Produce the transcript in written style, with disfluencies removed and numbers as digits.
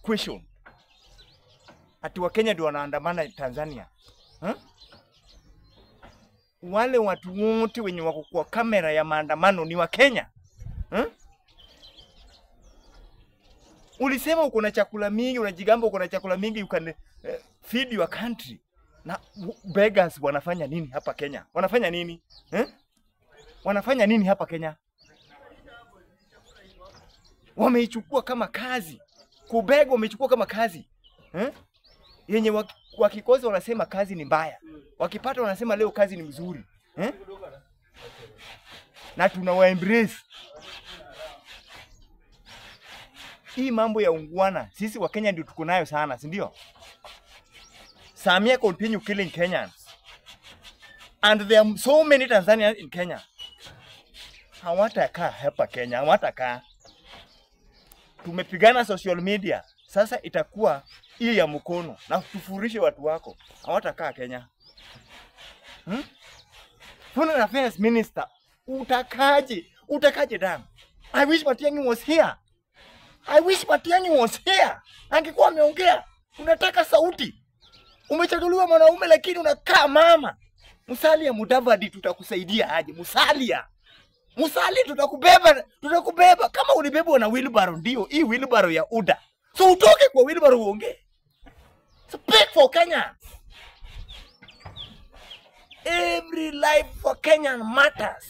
question. Ati Wakenya ndio wanaandamana Tanzania. Huh? Wale watu wote wenye wako kwa kamera ya maandamano ni Wakenya. Huh? Ulisema uko na chakula mingi, unajigamba uko na chakula mingi, you can feed your country. Na beggars wanafanya nini hapa Kenya? Wanafanya nini? Eh? Wanafanya nini hapa Kenya? Wameichukua kama kazi. Kubega wameichukua kama kazi. Eh? Yenye wakikosa wanasema kazi ni mbaya. Wakipata wanasema leo kazi ni mzuri. Eh? Na tunawa embrace. Hii mambo ya ungwana sisi wa Kenya ndio tuko nayo sana, si ndio? Samia continue killing Kenyans. And there are so many Tanzanians in Kenya. Hawatakaa hapa Kenya, hawatakaa. Tumepigana social media. Sasa itakuwa hii ya mkono na tufurishe watu wako. Hawatakaa Kenya. Foreign Affairs Minister, utakaje? Utakaje damu? I wish Matiang'i was here. I wish Matiang'i was here. Angekuwa ameongea. Unataka sauti. Umechaguliwa mwanaume lakini unakaa mama. Musalia Mudavadi tutakusaidia aje? Musalia. Musalia tutakubeba, tutakubeba kama ulibebwa na wheelbarrow, ndio hii wheelbarrow ya UDA. So utoke kwa wheelbarrow uongee. Speak for Kenya. Every life for Kenyan matters.